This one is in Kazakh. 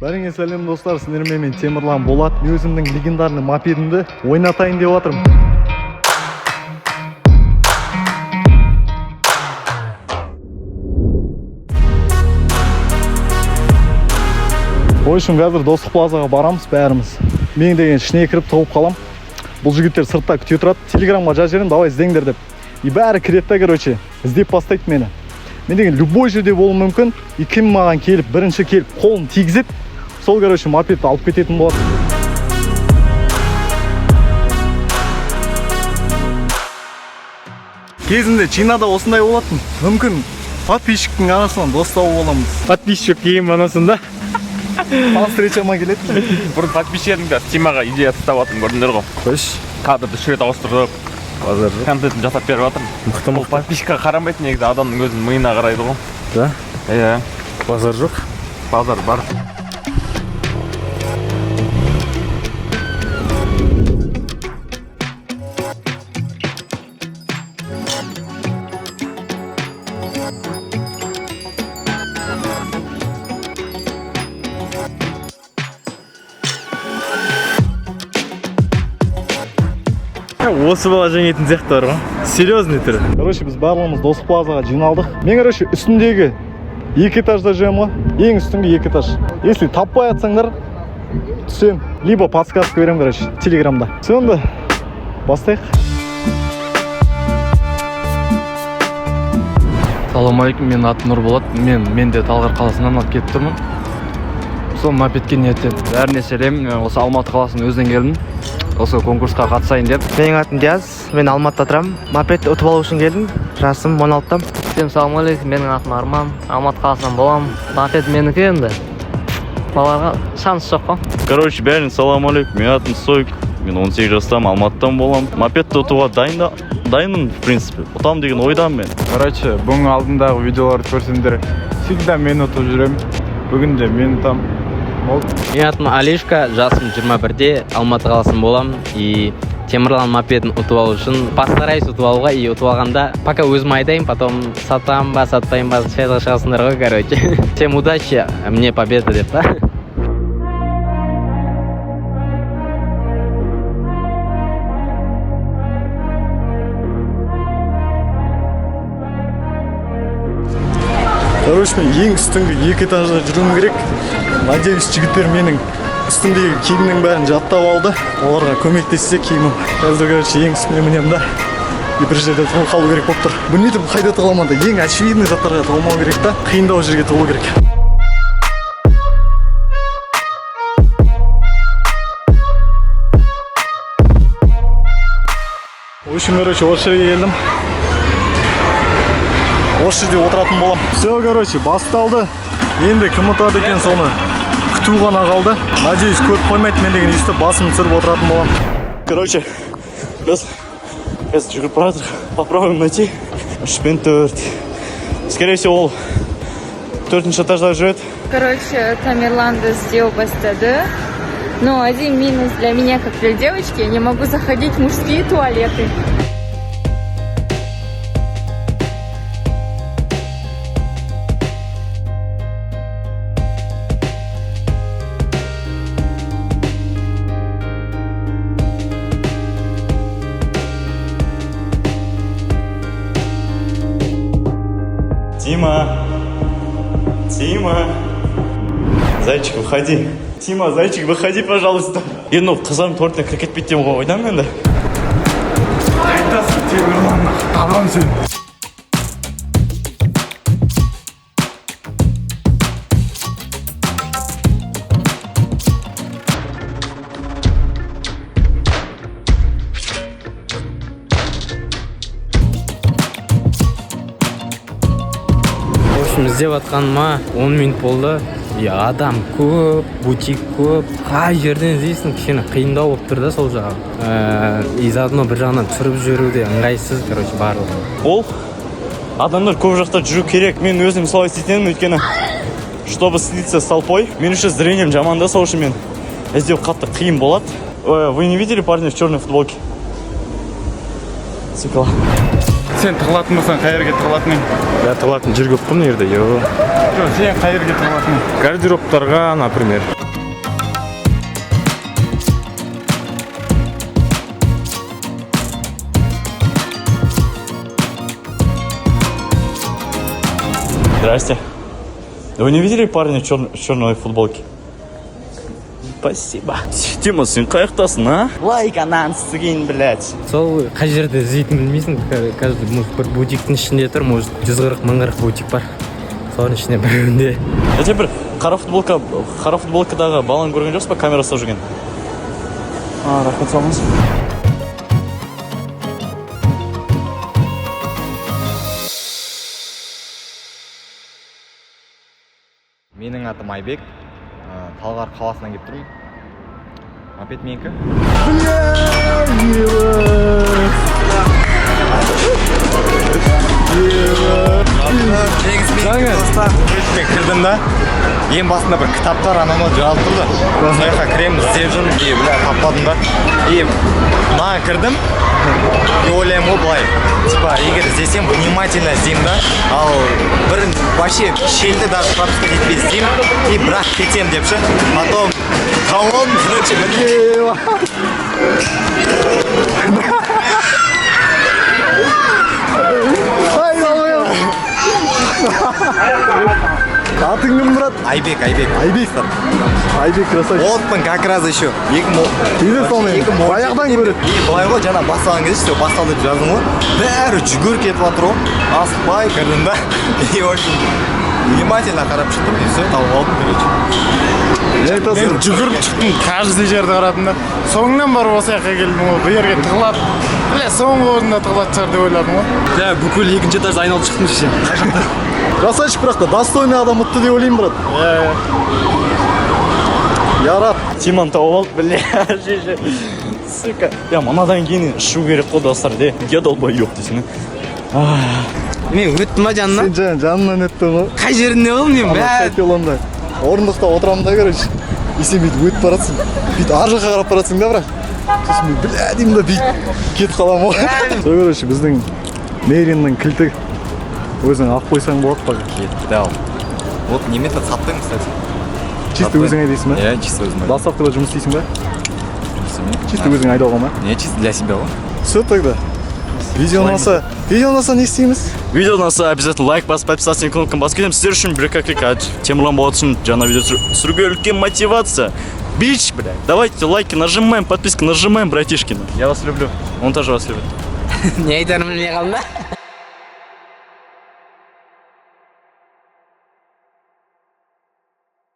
Бәріңе сәлем, достар! Сіздермен мен, Темірлан Болат. Мен өзімнің легендарный мопедімді ойнатайын деп жатырмын. В общем, қазір Достық плазаға барамыз бәріміз. Мен деген ішіне кіріп тығылып қалам. Бұл жігіттер сыртта күте тұрады. Телеграмға жазып жіберемін: «Давай, іздеңдер», — деп. И бәрі кіреді да, короче, іздеп бастайды мені. Мен деген любой жерде болуым мүмкін. И кім маған келіп, бірінші келіп қолын тигізеді, сол, короче, мопедті алып кететін болады. Кезінде Чинада осындай болатын. Мүмкін, подписчиктің арасынан дос тауып аламыз. Подписчик кейін анасында. Ал встречама келеді. Бұрын подписчиктердің де Тимаға идея тастап жатырмын, көрдіңдер ғой. Қойш. Кадрды үш рет ауыстырып, Базар жоқ. контентін жасап беріп жатырмын. Мықты. Ол Мықты. подписчикқа қарамайды негізі, адамның өзінің миына қарайды ғой. Да. Иә. Базар жоқ. Базар бар. Осы бала жеңетін сияқты бар ғой, серьезный түрі. Короче, біз барлығымыз Достық плазаға жиналдық. Мен, короче, үстіндегі екі этажда жүремін ғой, ең үстіңгі екі этаж. Если таппай жатсаңдар, түсемін, либо подсказка беремін, короче, телеграмда. Все, онда бастайық. Ассалаумағалейкум, менің атым Нұрболат. Мен де Талғар қаласынан алып келіп тұрмын. Сол мопедке ниеттеніп. Бәріне сәлем! Мен осы Алматы қаласының өзінен келдім, осы конкурсқа қатысайын деп. Менің атым Диас, мен Алматыда тұрамын. Мопед ұтып алу үшін келдім. Жасым 16-та. Всем саламалейкум, менің атым Арман, Алматы қаласынан боламын. Мопед менікі енді, балаға шанс жоқ қой. Короче, бәріне салам алейкум. Менің атым Сойк. Мен 18 жастамын, Алматыдан боламын. Мопедті ұтуға дайын да, дайынмын, в принципе. Ұтамын деген ойдамын мен. Короче, бұның алдындағы видеоларды көрсеңдер, всегда мен ұтып жүремін. Бүгін де мен ұтамын. Болды. Менің атым Алишка, жасым 21-де, Алматы қаласынан боламын. И Темірлан мопедін ұтып алу үшін постараюсь ұтып алуға. И ұтып алғанда пока өзім айдаймын, потом сатамын ба, сатпаймын ба, связьға шығасыңдар ғой, короче. Всем удачи, мне победа деп та. Короче, мен ең үстіңгі екі этажда жүруім керек. Надеюсь, жігіттер менің үстімдегі киімнің бәрін жаттап алды. Оларға көмектессе киімім. Қазір, короче, ең үстіне мінемін да, и бір жерде тығылып қалу керек болып тұр. Білмей тұрмын, қайда тығыламын да. Ең очевидный заттарға тығылмау керек та, қиындау жерге тығылу керек. В общем, короче, осы жерге келдім, осы жерде отыратын боламын. Все, короче, басталды. Енді кім ұтады екен, соны күту ғана қалды. Надеюсь, көріп қоймайды. Мен деген өйстіп басымды түсіріп отыратын боламын. Короче, біз қазір жүгіріп бара жатырмық. Попробуем найти. Үш пен төрт. Скорее всего, ол төртінші этажда жүреді. Короче, Тамерланды іздеу бастады. Но один минус для меня, как для девочки, я не могу заходить в мужские туалеты. Тима! Тима! Зайчик, выходи. Тима, зайчик, выходи, пожалуйста. Енді ол қыздардың туалетіне кіріп кетпейді деп ойдамын енді. Айтасың, Темірлан, табамын сені. В общем, іздеп жатқаныма 10 минут болды. И адам көп, бутик көп, қай жерден іздейсің, кішкене қиындау болып тұр да сол жағы. И заодно бір жағынан түсіріп жіберу де ыңғайсыз, короче, барлығы. Ол адамдар көп жақта жүру керек. Мен өзім солай істейтін едім, өйткені чтобы слиться с толпой. Мен еще зрением жаман да, сол үшін мен іздеу қатты қиын болады. Вы не видели парня в черной футболке? Цикла. Сен тығылатын болсаң, қай жерге тығылатын едің? Я тығылатын жер көп қой мына жерде, е. Жоқ, сен қай жерге тығыласың? Гардеробтарға, например. Здрасте. Вы не видели парня в черной футболке? Спасибо. Тима, сен қаяқтасың, а? Лайк анан сігейін, блядь. Сол қай жерде іздейтінін білмейсің. Каждый, может, бір бутиктің ішінде тұр, может, 140 1040 бутик бар, солардың ішінде біреуінде. Әте, бір қара футболка, қара футболкадағы баланы көрген жоқсыз ба, камера ұстап жүрген? А, рахмет, сау. Менің атым Айбек, Талғар қаласынан келіп тұрмын. Мопед менікі. Мен кірдім да, ең басында бір кітаптар, анау мынау жазылып тұрды. Сол жаққа кіремін, іздеп жүрмін и, бля, таппадым да. И мынаған кірдім и ойлаймын ғой былай, типа, егер іздесем, внимательно іздеймін да, ал бір вообще щельді даже пропускать етпей іздеймін и бірақ кетемін деп ше. Потом тауып алдым, короче. Ай, долбоеб. Атың кім, брат? Айбек, Айбек. Айбек. Айбек, красавчик. Отпын как раз еще 2000 Үйде салмаймын. 2017 Баяғыдан көреді. И былай ғой, жаңа басталған кезде, все, басталды деп жаздым ғой, бәрі жүгіріп кетіп жатыр ғой, асықпай кірдім да и в общем внимательно қарап шықтым и все, тауып алдым, короче. Не айтасың? Мен жүгіріп шықтым, каждый жерді қарадым да, соңынан барып осы жаққа келдім ғой. Бұл жерге тығылады, бля, соңғы орында тығылатын шығар деп ойладым ғой. Да, бүкіл екінші этажды айналып шықтым шеше. Красавчик, бірақ та достойный адам ұтты деп ойлаймын, брат. Я рад. Тиманы тауып алды, бля, шеше. Сука. Я мынадан кейін ішу керек қой, достар, де. Где долбоеб дейсің. Мен өттім ба жанынан? Сен жаңа жанынан өттің ғой. Қай жерінде болдым мен? Ана Шайтилонда. Орындықта отырамын да, короче. И сен бүйтіп өтіп баратсың. Бүйтіп ар жаққа қарап баратсың да, бірақ. Сосын мен, бля, деймін да, бүйтіп кетіп қаламын ғой. Сол, короче, біздің Мериннің кілті. Өзің алып қойсаң болады пока. Кетті ал. Вот немен саттым, кстати. Чисто өзің айдайсың ба? Иә, чисто өзім. Доставкада жұмыс істейсің ба? Чисто өзің айдауға ма? Не, чисто для себя ғой. Все тогда. Видео ұнаса, видео ұнаса не істейміз? Видео ұнаса, обязательно лайк басып, подписаться кнопканы басып кетеміз. Сіздер үшін бір клик, а Темірлан Болат үшін жаңа видео түсіруге үлкен мотивация. Бич, блядь. Давайте лайки нажимаем, подписки нажимаем, братишки. Я вас люблю. Он тоже вас любит. Не айтарымды білмей қалдым да.